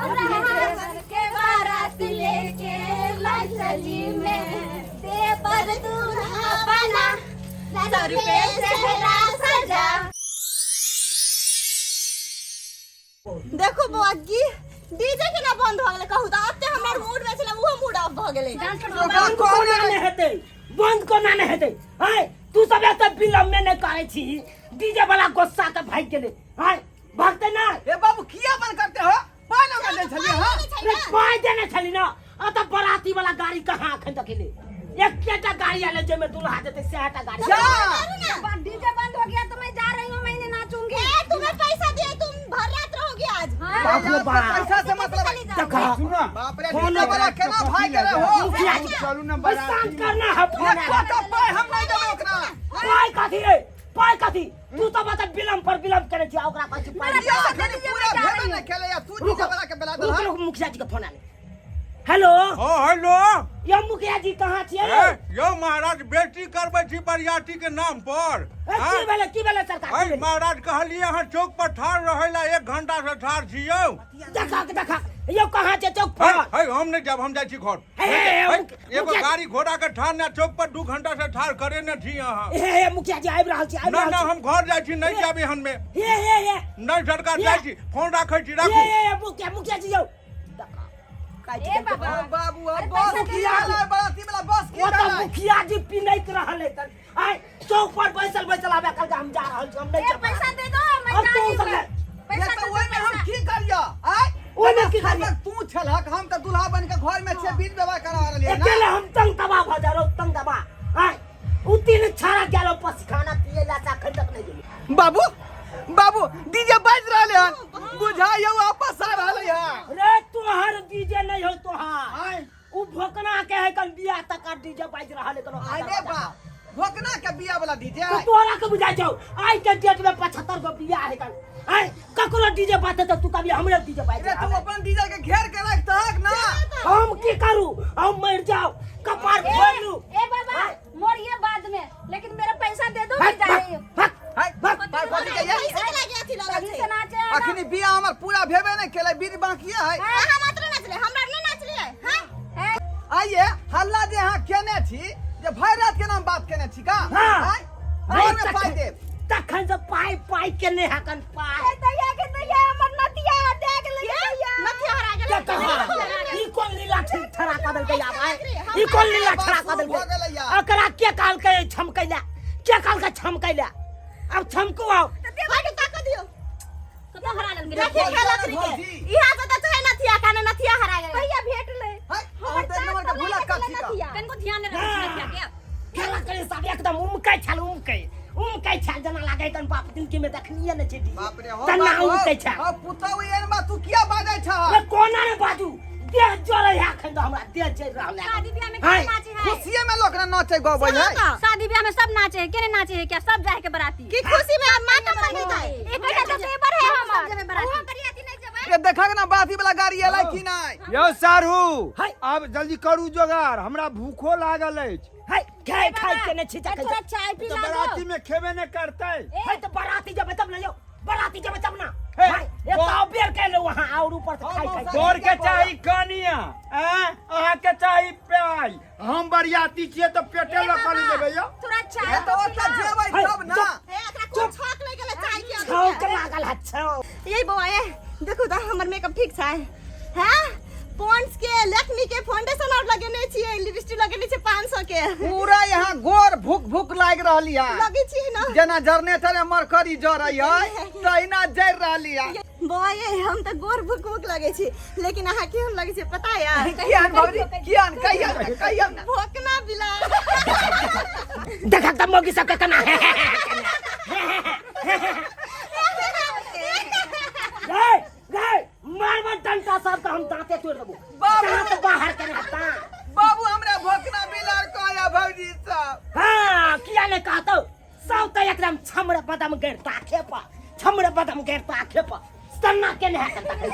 दुल्हन के बारात लेके मंडली में देवर दूल्हा बना, सर पे सेहरा सजा। देखो बौआ की डीजे केना बंद भऽ गेलै कहू तऽ एते हमर मूड में छलै उहो मूड ऑफ भऽ गेलै। बंद कोना नहि हेतै, बंद कोना नहि हेतै? आय तू सब एते विलम्ब में नहि करै छी, डीजे वाला गुस्सा के भागि गेलै। आय भागतै नहि। ए बाबू, किया बंद करते हो? पाइ लऽ के दै छलियै हँ। रे, पाइ देने छली ना। अतऽ बराती वाला गाड़ी कहाँ अखन तक एलै? एकेटा गाड़ी आयल जाहिमे दुल्हा जेतै, सएहटा गाड़ी। जा। डीजे बंद हो गया तो मैं जा रही हूँ, मैं नहीं नाचूंगी। ए, तुम्हें पैसा दिए, तुम भर रात रहोगी आज। हाँ। बाप रे बाप। पैसा से मतलब देखा। सुना। बाप रे, फोन डीजे वाला केना भाग गेलै हो? मुखिया जी, चलू ना ओइ बराती। शांत करना है फोन। एको टा पाइ हम नहि देबै ओकरा। पाइ कथी रे, पाइ कथी? तू तऽ बता, विलम्ब पर विलम्ब करै छी आ ओकरा कहै छी पाइ। बियाह अखन पूरा भेबे नहि केलैया, तू डीजे वाला के बेला रुक दलहक। रुक, मुखिया जी के फोन आले। हेलो। हाँ, हेलो। यौ मुखिया जी, कहाँ छियै? ए, यौ महाराज, बेटी करबै छी बरियाती के नाम पर। ए, की भेलै, की भेलै सरकार, की ऐ भेलै? महाराज, कहलियै अहाँ चौक पर ठाढ़ रहै ला, 1 घंटा से ठाढ़ छी यौ। देखा देखा यौ, कहाँ छै चौक पर? है, हम नहि जायब, हम जाइ छी घर। हे, हे, हे, है, एगो मुखिया- गाड़ी घोड़ा के ठाढ़ ने चौक पर 2 घंटा से ठाढ़ करे ने छी अहाँ। हे हे, मुखिया जी, आबि रहल छी, आबि नहि रहल नहि, छी। हम घर जाइ छी, नहि जायब एहन मे। हे हे हे। नहि सरकार, हे। जाइ छी, फोन राखै छी। हे राखू। हे हे, मुखिया, मुखिया जी यौ, देखा काटि ए देलकै। बाबा। ओ बाबू, अब अरे बस पैसा की दे दो। भेलै? बराती वाला बस की ओ तऽ भेलै? मुखिया जी पिनैत रहल है। आय चौक पर बैसल बैसल आबे कहलकै हम जा रहल छी, हम नहि ए, जायब। पैसा दे दो, मैं अब जा तू रही हूँ। सब ले। पैसा ये दे तऽ दो, ओहिमे हम पैसा। की करियौ? आँय? ओहिमे की करियौ? हमर तू छलहक, हम तऽ दूल्हा बनि के घर में छियै, बीच व्यवहार करा रहलियै ना। अकेले हम तंग तबाह भऽ जा रहो, तंग तबाह। आय उ तीन छाड़ा गेलो पसखाना पिए ला, अखन तक नहीं गेली। बाबू, बाबू, डीजे बाजि रहलै हन, बुझाइयौ वापस आ रहलै हन। रे तोहर डीजे नहीं हो तोहार। आँय? उ भोकना के है कन बियाह तक डीजे बाजि रहल है कोनो। आय रे बा, भोकना के बिया वाला डीजे। तो तोरा के बुझाइ छौ आई के डेट में 75 गो बियाह है कन? आय ककरो डीजे बाजते तऽ तू कभी हमरे डीजे बाजि रे, तू रहल है। अपन डीजे के घेर के रखतहक ना। हम की करू? हम मर जाओ, कपार फोड़ लू। ए बाबा, आय। मोरिए बाद में, लेकिन मेरा पैसा दे दो, मैं हट, जा रही हूँ। हट, हाय, हट। पाइ कथी के ये? पैसा के लागे अथी लगल तभी छै। से नाचे है ना। अखनी बिया हमर पूरा भेबे नहि केलै, बीज बाकी है। अहाँ मात्र नाचले, हमरा नहि नाचलियै। हाँ? ए, आइए हल्ला जे अहाँ केने छी, जे भरि रात के नाम बात केने छी का? हाँ। आँय? घर में पाइ देब। तखन से पाइ पाइ के नहि हकन पाइ। ए, दैया के दैया, हमर नतिया दे गेलै दैया। नथिया हरा गेलै। के कहा ई कोन लीला ठड़ा कऽ देलकै आब? आय ई कोन लीला ठड़ा कऽ भऽ गेलै देलकै? यार। एकरा के कहलकै छमकैला? के कहलकै छमकैला? आब छमकू आउ। हट, ताकऽ दियौ। कतऽ हरा लेलकै? देखी खेलत रे के। इहा से तऽ चाहे नथिया काने नथिया हरा गेलै। कहिया भेटलै? हाय, अहाँ तऽ एक नंबर के भूलक का छी का। कनको ध्यान नहि रखै छी नथिया के। खेला करे सब एकदम उमकै छल, उमकै उमकै छल, जेना लागै कन बाप जिनकी में देखलिए नै छै। बाप रे, हो तना बाबू, उमकै छल। हो पुतहु, एहन बात तू किया बाजै छह? रे कोना ने बाजू, देह जरै है अखन तऽ हमरा देह जरि रहल है। शादी ब्याह में हाय। के नाचे है? खुशिये में लोक ने नाचै गबै है। शादी ब्याह में सब नाचे है, के नहीं नाचे है? क्या सब जाए के बराती? की खुशी में मातम मनेतै? एक तो पेपर है हमर। ओहो बरियाती नहि जेबै। ये देखक ना बाती वाला गाड़ी एलै की नहि? यौ साढ़ू, हाय। आब जल्दी करू जोगाड़, हमरा भूखो लागल अछि। है खाय खाय के नै छी तखन। थोड़ा चाय तऽ पिला दो। बराती में खेबे नहि करतै। है तऽ बराती जेबै तब ने यौ, बराती जेबै तब ना। हे, है एक बो- तऽ बेर केलहुँ अहाँ और ऊपर से खाय खाय के। तोर के चाही कनिया, ऐं अहाँके चाही पाइ, हम बरियाती छियै तऽ पेटे लऽ कऽ नहि जेबै यौ। थोड़ा चाय ए तऽ ओतऽ जेबै है, तब ना। हे, एकरा कोन छौक लागि गेलै चाय के? छौक लागल है छौक। ये बौआ, ये देखू तऽ हमर मेकअप ठीक छै? हैं, पॉन्ड्स के, लैक्मी के फाउंडेशन और लगेने छियै, लिपस्टिक लगेने छियै 500 के। पूरा यहाँ गोर भूख भूख लागि रहली है। लगे छियै ना? जेना जनरेटर में मरकरी जरै है तहिना जरि रहली है। बौआ ये, हम तऽ गोर भूख भूख लगे छी, लेकिन अहाँ केहन लगे छी पता या? कियान भौजी, कियान? कहियौ ना, कहियौ ना। भोकना बिला। देखा तऽ मौगी सबके केना हे रे रे मारबा डंटा सब तऽ हम दांते तोड़ देबो। बाबू। दांत बाहर केना दांत। बाबू, हमरा भोकना बिलार कहया भौजी सब। हाँ, किया नहीं कहतो? सब तऽ एकदम छमरे बदम गैर ताखे पर, छमरे बदम गैर ताखे पर सन्ना के नहीं है तखै।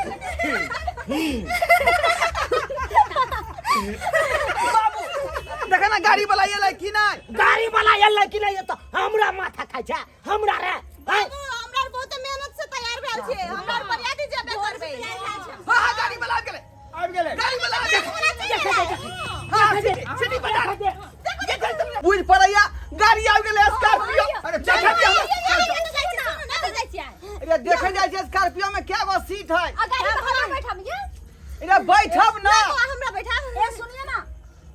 बाबू, देखे ना गाड़ी वाला एलै की नहि? गाड़ी वाला एलै कि नहीं तऽ हमरा माथा खाइ छै हमरा रे। आँय, हमरा बहुत मेहनत से तैयार भेल छियै, हमरा बरियाती जेबे करबै। हाँ हाँ, गाड़ी गाड़ी वाला आबि गेलै। आबि गेलै। गाड़ी वाला आबि गेलै। हाँ, सीटी सीटी बजा। बुझ पड़ैया गाड़ी आबि गेलै स्कॉर्पियो। अरे देखै चल। छियै। अरे देखै जाइ छै स्कॉर्पियो में क्या गो सीट है। आ गाड़ी में हमरा बैठाब ये। अरे बैठब ना। हमरा बैठा। ए सुनिए ना,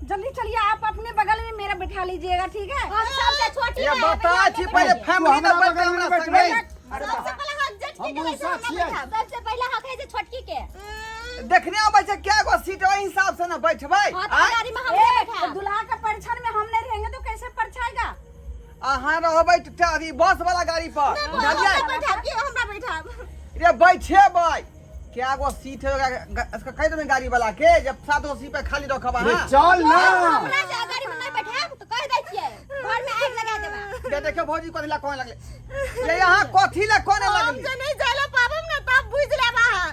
जल्दी चलिए, आप अपने बगल में मेरा बैठा लीजिएगा, ठीक है? हम सबसे छोटी ये बता छी पहिले फैमिली हमरा ना बैठते बगल में हमरा बैठबै। संगे। सबसे पहले हक जेठकी के हम बैठा, मौसा हमरा छियै। बैठा। सबसे पहला हक है जे छोटकी के। देखने आबै छै क्या गो सीट ओहि हिसाब से ना बैठबै। हां, तो आँय? गाड़ी में हम बैठा। दूल्हा का परछान में हम नहीं रहेंगे तो कैसे परछाएगा? अहाँ रहबै त अथी बस वाला गाड़ी पर, बुझलियै? हमरा बैठा के, हमरा बैठा। रे बैठेबै। क्या गो सीट है ओकरा इसका कहि देबै गाड़ी वाला के जब सात गो सीट पे खाली रखब अरे अहाँ। चल ना। हमरा से गाड़ी में नहीं बैठाब तो कह दै छियै घर में आग लगा देबा। ये देखियो भौजी कथी ला कहने लगले। ये यहाँ कथी ला कहने हम लगली? जे नहीं जाइला पाबम ना तब बुझ लेब अहाँ।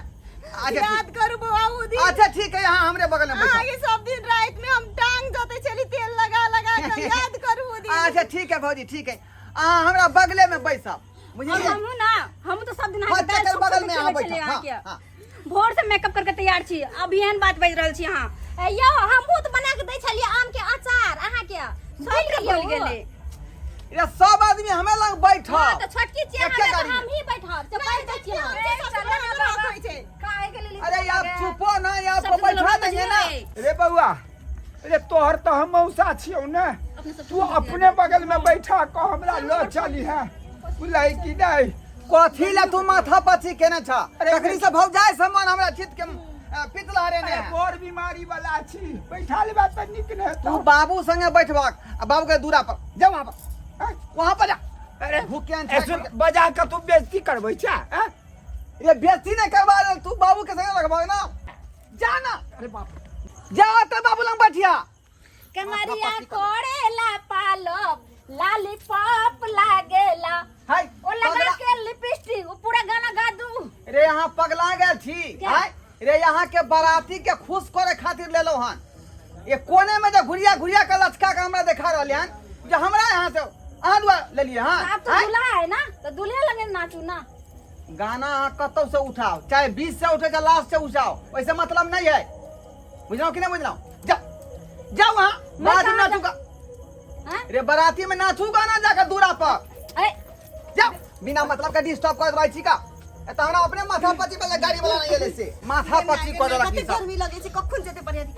अच्छा याद करू बौआ उ दिन। अच्छा ठीक है, यहाँ हमरे बगल में बैठो। अहाँके सब दिन रात में हम टांग जोते छली तेल लगा लगा के, याद करू उ दिन। अच्छा ठीक है भौजी, ठीक है, अहाँ हमरा बगले में बैसब, बुझलियै? हमहूँ ना, हम तो सब दिन हाँ, अहाँके चकर बैल बगल में सुख अहाँ सुख बैठब। छलियै हाँ, अहाँके। हाँ। भोर से मेकअप करके तैयार छी, अभी एहन बात बाजि रहल छी अहाँ। ए यौ, हमहूँ तऽ बना के दै छलियै आम के अचार अहाँके, सब भूल गेलै। ये सब आदमी हमें लग बैठब। हाँ, तऽ छोटकी छियै एके हमे, तऽ गाड़ी में। हम ही बैठब, से बैठ दै छियै हम। अरे आप चुपो ना, ये आपको सब बैठा लोग देंगे ना। रे बौआ, रे तोहर तऽ हम मौसा छियौ ने, तू अपने बगल में बैठा कऽ हमरा लऽ चली है, बुझलही कि नहि? कथी ला तू माथा पची केने छ? अरे तखनी से भौजाई समान हमरा चित के पितला रे ने। अरे बड़ बीमारी वाला छी, बैठा लेबा तऽ नीक ने तू हेतौ। बाबू संगे बैठबाक आ बाबू के दूरा पर जा, वहां पर, वहां पर जा। अरे भूख के ए सुन, बजा कऽ तू बेइज्जती करबै छै आँय? रे बेइज्जती नहीं करवा रे, तू बाबू के संगे रखबाक ना, जा ना। अरे बाप जा तो बाबू लंग बैठिया। कमरिया कोड़ेला पालो लाली पॉप लागेला। हाय ओ लगा पगला- के लिपस्टिक, ओ पूरा गाना गा दू। रे यहाँ पगला गेल छी। क्या? हाय रे यहाँ के बाराती के खुश करे खातिर लेलो हन। ये कोने में जो घुरिया घुरिया के लचका के हमरा देखा रहल हन जो हमरा यहाँ से अहाँ दुआ लेलिए। हाँ आप तो हाय? दूल्हा है ना, तो दूल्हे लगे नाचू ना। गाना अहाँ कतौ से उठाओ, चाहे बीच से उठे चाहे लास्ट से उठाओ, वैसे मतलब नहीं है, बुझलौ कि नहीं बुझलौ? जा जाओ वहाँ मैं बाराती में कहाँ नाचूगा। हाँ? रे बाराती में नाचूगा ना जाकर दूरा पर। अरे जाओ, बिना मतलब का डिस्टर्ब कर रहै छी का। ए त हमरा अपने माथा पची वाला गाड़ी वाला नहीं एले से माथा पची कर देलक ई कते सब। गर्मी लगै छै, कखन जेतै परियाती।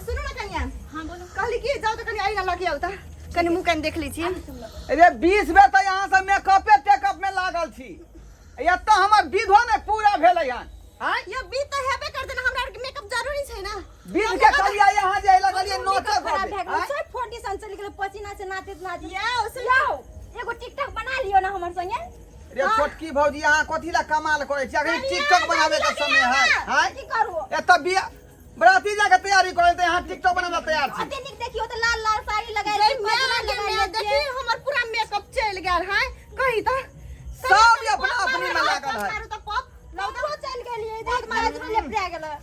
सुनू ना कनिया। हां बोलो। कहली कि जाउ तऽ कनि आईना लगे आउ तऽ कनि मुँह कनि देख लै छी। अरे 20 बेर तऽ यहाँ से मेकअपे टेकअप में लागल छी, एतऽ हमर विधो नहि पूरा भेलै हन। आँय? यो विध तऽ हेबे करतै ने, हमरा आरके मेकअप जरूरी छै ना। विध के कहलियै यहाँ जे लगलियै नोचे खराब गबे, भए गेल। आँय? सब फाउंडेशन चलि गेलै पसीना से नाचैत नाचैत। यौ, सुन। यौ, एगो टिकटॉक बना लियौ ना हमर संगे। रे छोटकी भौजी अहाँ कथी ला कमाल करै छी? अखन टिकटॉक बनाबे के समय है। आँय? की करू? एतऽ बिया बराती जाके तैयारी करै तऽ यहाँ टिकटॉक बनाबे ला तैयार छी। अते नीक देखियौ तऽ लाल लाल साड़ी लगाइ रे छै, माय पगला गे लगाइ माय, छै। देखी हमर पूरा मेकअप चलि गेल है, कही तऽ सब अपना अपनी में लागल है। मारू तऽ पॉप लौटो चलि गेलियै, देख महाराज लेपटा गेलै।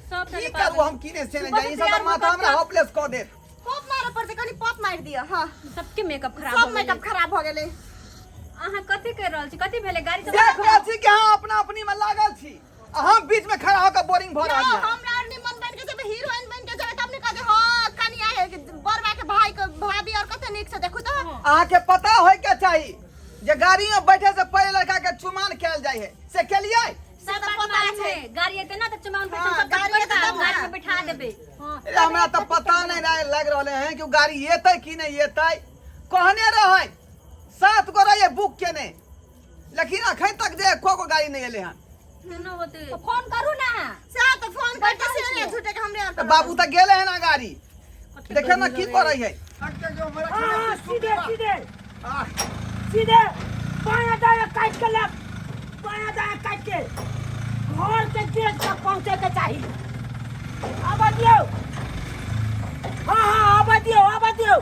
सब की करू हम की नहि से नहि जानी, ई सब तऽ माथा हमरा होपलेस कऽ देत। पॉप मारऽ पड़तै, कनि पॉप मारि दिअ। हाँ सबके मेकअप खराब सब मेकअप खराब भऽ गेलै। अहाँ कथी कर रहल छी? कथी भेलै? गाड़ी सब देख रहल छी कि अहाँ अपना अपनी में लागल छी आ हम बीच में खड़ा होकर बोरिंग भऽ रहल यौ, छी। हमरा आर निमन बनि के जेबै, हीरोइन बनि के जेबै तब ने कहतै हाँ कनिया है बरवा के भाई के भाभी और कते नीक से देखू तऽ। अहाँके पता होय के चाही जे गाड़ी में बैठे से पहले लड़का के चुमान कयल जाइ है, से केलियै? से सब तऽ बात पता मालूम छै। है। गाड़ी एते ना तऽ चुमाउन हाँ, सब गाड़ी गाड़ी एतै तब ना। गाड़ी में बैठा देबै। हाँ। अरे हमरा तऽ पता नहीं रहे, लग रहले हैं कि उ गाड़ी एतै कि नहीं एतै। कहने रहै 7 गो रहिए बुक केने, लेकिन अखन तक जे एको गो गाड़ी नहीं एले हन। सुनो होते। तो फोन करू ना। से तऽ फोन करते से ने झूठे के हमरे आर तऽ बाबू तऽ गेले हन ना गाड़ी, देखियौ ना की करै है। हाँ, सीधे सीधे सीधे बायां दायां काट के लेफ्ट, बायां दायां काट के घर के गेट तक पहुंचे के चाही। आबा दियौ। हाँ हाँ आबा दियौ, आबा दियौ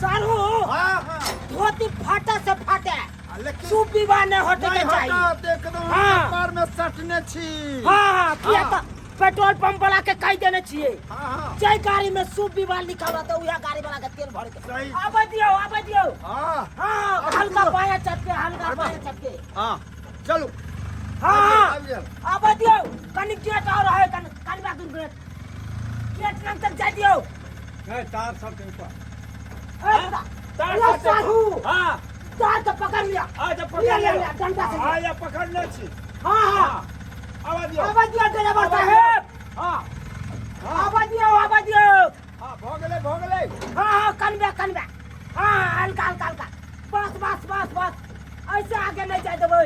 सारू। हाँ हाँ धोती फाटे से फाटे, आ लेकिन सूप विवाह नहीं होटे नहीं के चाही। हटत एकदम। हाँ। हम कपार में सटने छी। हाँ हाँ, किया हाँ। तऽ पेट्रोल पंप वाला के कहि देने छियै, हाँ हाँ, जे गाड़ी में सूप विवाह लिखल रहतै उएह गाड़ी वाला के तेल भर के सही। आबे दियौ, आबे दियौ। हाँ हाँ, आबे हल्का दियौ। बायां चटके, हल्का अरे बायां चटके। हाँ चलू। हाँ हाँ। आबि गेल। आबऽ दियौ कनि, गेट और है, कनि कनि दूर गेट, गेट लग तक जाय दियौ। है तार सबके ऊपर। ए, तार लो सबके- साहू। हाँ। तार के पकड़ लिया। अच्छा, पकड़ लिया, लिया, लिया। लिया, डंडा से। हाँ, या पकड़ने छी। हाँ हाँ। आवाज दियौ। आवाज दियौ ड्राइवर साहेब। हाँ हाँ। आवाज दियौ, आवाज दियौ। हाँ, भऽ गेलै, भऽ गेलै। हाँ हाँ, कनबे कनबे, हाँ, हल्का हल्का हल्का, बस बस बस बस, ऐसे आगे नहीं जाय देबै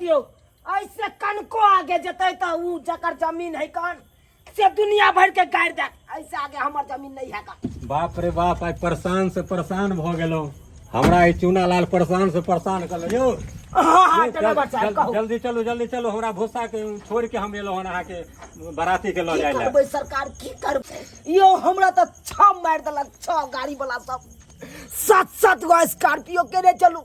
यौ। ऐसे कनको आगे जेतै तऽ उ जकर जमीन है कन से दुनिया भर के गाड़ि देत। ऐसे आगे हमर जमीन नहीं है कन। बाप रे बाप, आइ परेशान से परेशान भऽ गेलहुँ। हमरा ई चूना लाल परेशान से परेशान कऽ यौ। हाँ हाँ, यौ, ड्राइवर साहब, कहू। जल्दी चलू, जल्दी चलू। हमरा भूसा के छोड़ के हम एलहुँ हन अहाँके बराती के लऽ की जाय लए। करबै सरकार, की करबै यौ? हमरा तऽ छह मारि देलक, छह गाड़ी वाला सब, सात सात गो स्कॉर्पियो केने चलू,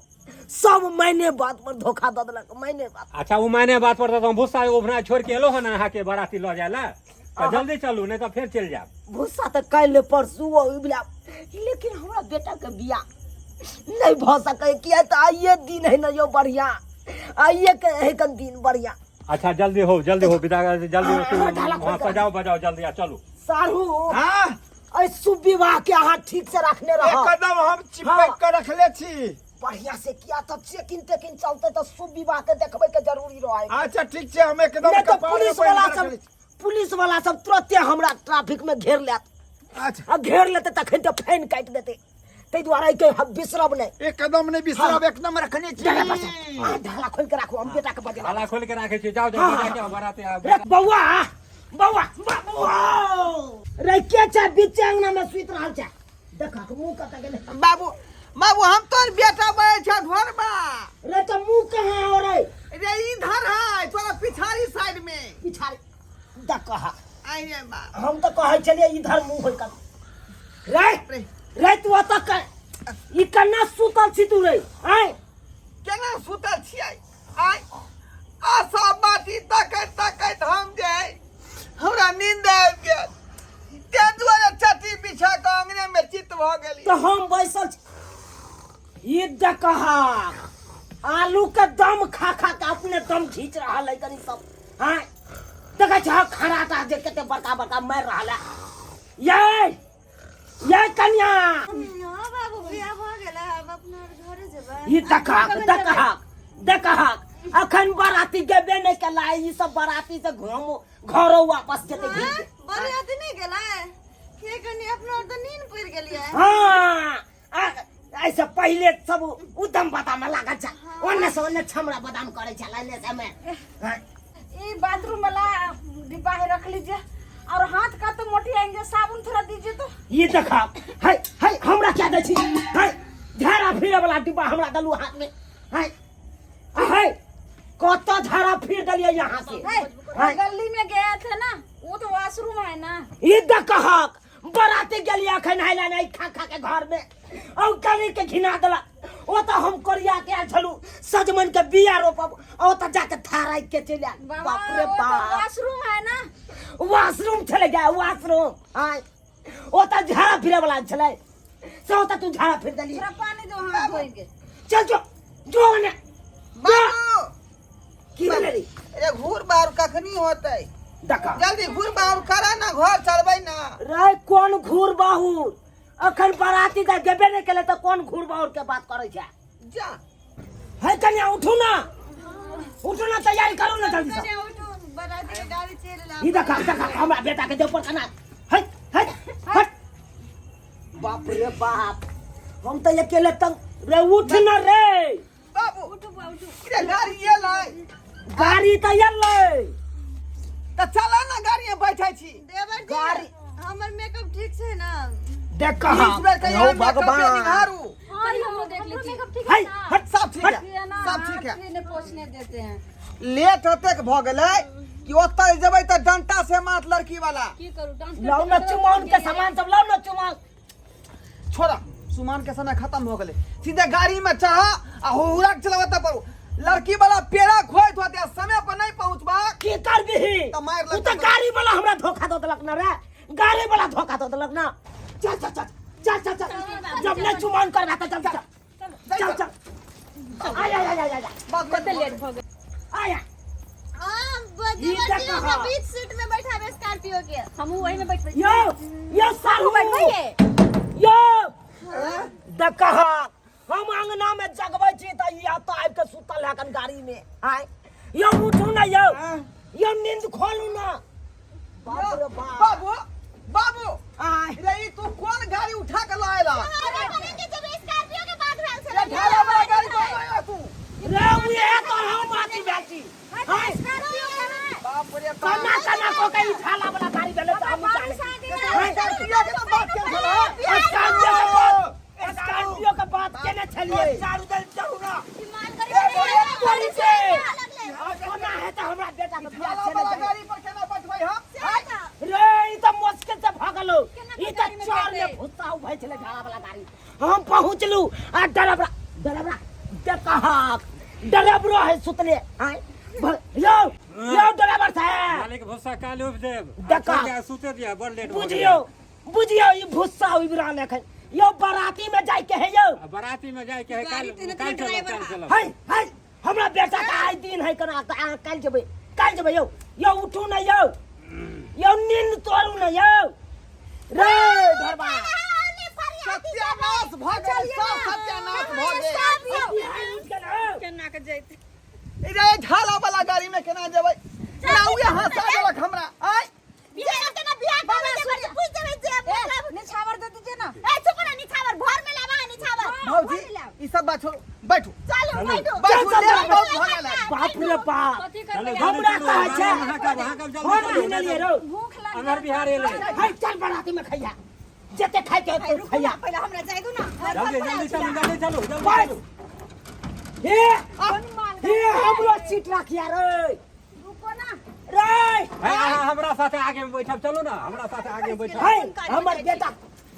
सब मायने बात पर धोखा दऽ देलक, मायने बात। अच्छा, ओ मायने बात पर तऽ हम भूसा उभना छोड़ के एलहुँ हन अहाँके बराती लऽ जाय लए, तऽ जल्दी चलू, नहि तऽ फेर चलि जायब। भूसा तऽ काल्हि परसू उबला, लेकिन हमरा बेटाके बियाह नहि भऽ सकै, किया तऽ आइए दिन है ने यौ बढ़िया, आइए के है कन दिन बढ़िया। अच्छा, जल्दी हो, जल्दी हो, विदा जल्दी हो। हाँ, ढाला खोल वहाँ के सजाओ बजाओ जल्दी आ चलू। साढ़ू। हाँ। एहि शुभ विवाह के अहाँ ठीक से रखने रहब। एकदम, हम चिपक हाँ। के रखले छी बढ़िया से, किया तऽ चेकिन तेकिन चलते तऽ शुभ विवाह के देखबै के जरूरी रहे। अच्छा, ठीक छै, हम एकदम नहि तऽ कपार में पुलिस बान्हि वाला के सब रखले छी। पुलिस वाला सब तुरते हमरा ट्रैफिक में घेर लेत। अच्छा। आ घेर लेते तखन तऽ फाइन काटि देते, ताहि दुआरे के हम बिसरब नहि। एकदम नहि बिसरब, एकदम रखने छी। ड्राइवर साहब, अहाँ ढाला खोलि के राखू, हम बेटा के बजेबै। ढाला खोल के राखै छी, जाउ जाउ। हाँ। बजा के बराती आब। रे बौआ, बौआ, बौआ रे, के छै बीच अंगना में सुति रहल छै? देखक मुंह कतऽ गेलै? बाबू, बाबू, हम तोर बेटा बजे छ घरबा। रे, तऽ मुंह कहाँ हो रे? रे, इधर है, तोरा पिछाड़ी साइड में। पिछाड़ी देखह। आई रे बाप। हम तऽ कहै छलियै इधर मुंह होय कऽ रे। रे। रे, तू ओतऽ के ई कन्ना सुतल छी तू रे? आय। केना सुतल छियै? आय, आ सब बाती तकैत तकैत हम जे हमरा नींद आबि गेल, ताहि दुआरे चटी बिछा कऽ अंगने में चित्त भऽ गेली। तऽ हम बैसल छी, ई देखह, आलू के दम खा खा के अपने दम घींच रहल है कनी सब। हाँ, देखै छ खराटा जे कते बड़का बड़का मारि रहल है। ये ये कन्या। हाँ बाबू, बियाह भऽ गेल, आब अपना घरे जेबै। ई देखहक, देखहक, देखहक, अखन बराती गेबे नहि केला, ई सब बराती से घूम घरो वापस जेतै घुरि के। बरियाती नहि गेलै के कनि? अपना आर तऽ नींद पड़ि गेलियै। हाँ, ऐसे पहिले सब उदम बादाम में लागल छै, ओन्ने से ओन्ने छमरा बादाम करै छल एन्ने से में। ये बाथरूम वाला डिब्बा है, रख लीजिए, और हाथ का तो मोटी आएंगे, साबुन थोड़ा दीजिए तो। ई देख, है है, हमरा क्या दै छी? है झाड़ा फिरे वाला डिब्बा हमरा दलू हाथ में। है है, कत झाड़ा फिर दलिए यहाँ से? है, है। गली में गया था ना, वो तो वॉशरूम है ना। ई देखहक, बराती गेलियै अखन हाइला नहि खा खा के घर में औ गली के घिना देलक। ओ तऽ हम कोरिया के आयल छलू सजमन के बिया रोपब, ओ तऽ जाके थाराइ के चलि आयल। बाबा, बाप रे वो तो बाप। वॉशरूम है ना। वॉशरूम छलै गे, वॉशरूम। आय, ओ तऽ झाड़ा फिरे वाला छलै से ओ तऽ तू झाड़ा फिर देली। थोड़ा पानी दो, हाथ धोएंगे। चल, जो जो ओने जो। बाबू। की भेलै रे? अरे, घूर बाहर कखनी होतै? देखा। जल्दी घूर बाहर करा ना, घर चलबै ना। रे, कोन घूर बाहुर? अखन बराती तऽ गेबे नहि केलै तऽ कोन घूर बाहुर के बात करै छै? जा। है कन्या, उठू ना, उठू ना, तैयारी करू ना जल्दी से। कन्या उठू, बराती के गाड़ी चलि एलै। ई देखा, देखा, हमरा बेटा के देह पर कना हट हट हट। बाप रे बाप, हम तऽ अकेले तंग रे। उठ ना रे। बाबू। उठो बुआ, उठो। रे, गाड़ी एलै? गाड़ी तऽ एलै। तऽ चला ना, गाड़ी में बैठै छी। देवर जी। गाड़ी- हमर मेकअप ठीक छै ना? देख। 20 बेर कहिया हौ मेकअप भगवान। निहारू। हाँ, ये हमरो देख लीजिए। ठीक है है ना? हट। सब ठीक है। ये ना, सब ठीक है। हाथ भी नहीं पोछने देते हैं। लेट ओतेक भऽ गेलै कि ओतऽ जेबै तऽ डंटा से मारत लड़की वाला। की करू, डांस लाउ ना चुमाउन के सामान सब, लाउ ना चुमाउन। छोड़ा, सुमान के समय खत्म हो गेलै। सीधे गाड़ी में चढ़ा आ हुहुरा के चलाबऽ तऽ पड़ू। लड़की वाला पेड़ा खोइत होते आ समय पर नहीं पहुंचबा की करबिही? तऽ मारि उ लगतौ। तऽ गाड़ी वाला हमरा धोखा दऽ देलक ना रे, गाड़ी वाला धोखा दऽ देलक ना। चल चल चल चल चल चल, जब नहीं चुमाउन करबा तऽ चल चल चल चल, आय आय आय आय आय। बात कते लेट भऽ गेल। आय। आ चलो ओकरा बीच सीट में बैठाबे स्कॉर्पियो के। हमहूँ ओही में बैठबै। यो यो साहू बैठबै। यो देखा, हम अंगना में जगबै छी तऽ ई एतऽ आबि कऽ सुतल है कन गाड़ी में। आय यो, उठू ना यो, यो नींद खोलू ना। बाप रे बाप। बाबू, बाबू। आय। रे, ई तू कोन गाड़ी उठा के लायला? अरे करे के जब स्कॉर्पियो के बात भेल रे छलै। ढाला वाला गाड़ी कोन लायला तू? रे, उहे तऽ हम अथी भेल छी। आय। स्कॉर्पियो के है। बाप रे बाप। कना कना कऽ के ई ढाला वाला गाड़ी भेलै तऽ हमहूँ जानै। स्कॉर्पियो के ना बात केल छला? स्कॉर्पियो के बात, स्कॉर्पियो के बात केने छलियै। चारू दल चढ़ू ना। ईमान करी। तोरी से कोना हेतै? हमरा बेटा के बियाह ढाला छै वाला ने। गाड़ी पर केना बैठबै हम? रे, ई तऽ मुश्किल से भगलो। केना ई तऽ गाड़ी में चोर बैठतै? में भुस्सा उभै छलै ढाला वाला गाड़ी। हम पहुँचलू आ डराबरा डराबरा देखहक, डराबरो है सुतले। आय यौ, यौ ड्राइवर साहेब। मालिक, भूसा काल्हि उप देब। देखा। छोड़ के सुते दिया, बड़ लेट भऽ गेलै। बुझियौ, बुझियौ, ई भुस्सा उबि रहल एखन। यौ, बराती में जाय के है यौ। आ बराती में जाय के है। गाड़ी काल्हि तीन काल्हि चलब, ड्राइवर काल्हि हा। चलब। है है, हमरा बेटा के आइ दिन है कना अहाँ काल्हि जेबै, काल्हि जेबै। यौ, यौ, उठू ने यौ, यौ, नींद तोड़ू ने यौ। रे धरबा। सत्यानाश भऽ गेल, सब सत्यानाश भऽ गेल। केना के जैत? रे, ढाला वाला गाड़ी में केना जेबै ना? उहे हंसा देलक हमरा। आय। बियाह केना बियाह करबै जे पूछ देबै जे मतलब निछावर दे दीजिए ना। ए, चुप ना। निछावर भर में लाबा, निछावर। भौजी, ई सब बात छोड़ू, बैठू। चलू, बैठू। बैठू। चल, लेट चल, बहुत भऽ गेल है। बाप रे बाप। कथी चलू, करबै? जल्दी हमरा चलू, कहै छै। अहाँ कब, अहाँ कब, जल्दी हम चलू, नहीं लेलियै रौ। भूख लग अनहर बिहार एलै। है, चल, बराती में खैया, जते खाइ के होतौ रुकू खैया। ना, पहिले हमरा जाय दू ना। जल्दी जल्दी चलू, जल्दी चलू, जल्दी बस। चलू। हे कोन माल? हे, हमरो सीट राखिया रे। रुको ना। रे। है, अहाँ हमरा साथे आगे में बैठब, चलू ना, हमरा साथे आगे में बैठब। है, हमर बेटा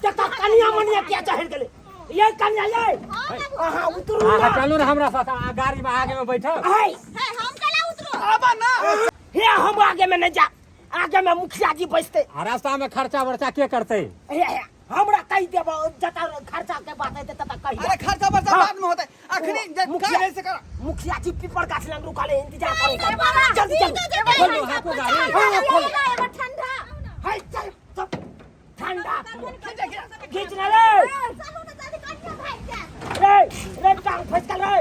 देखा, कनिया मनिया किया चढ़ गेलै? ये कनिया, ये अहाँ उतरू अहाँ ना। चलू ना हमरा साथे, अहाँ गाड़ी में आगे में बैठब। है। है, हम कला उतरो। आबा ना। हे, हम आगे में नहीं जा, आगे में मुखिया जी बैसते। आ रास्ता में खर्चा वर्चा के करतै? हे हे, हमरा कहि देबो, जतऽ खर्चा के बात हेतै ततऽ कहि। अरे, खर्चा बर्चा हाँ। बाद में होतै, अखनी जे मुखिया काज है से कर। मुखिया जी पीपर गाछ लग रुकल है, इंतजार करू। बाबा, जल्दी चल। खोलू, हाँकू गाड़ी। हाँ, खोल। एगो ठंडा। है, चल चल, ठंडा खींच ना रे। चलू ना जल्दी, कनिया भागि जायत। रे रे, टांग फसकल रे।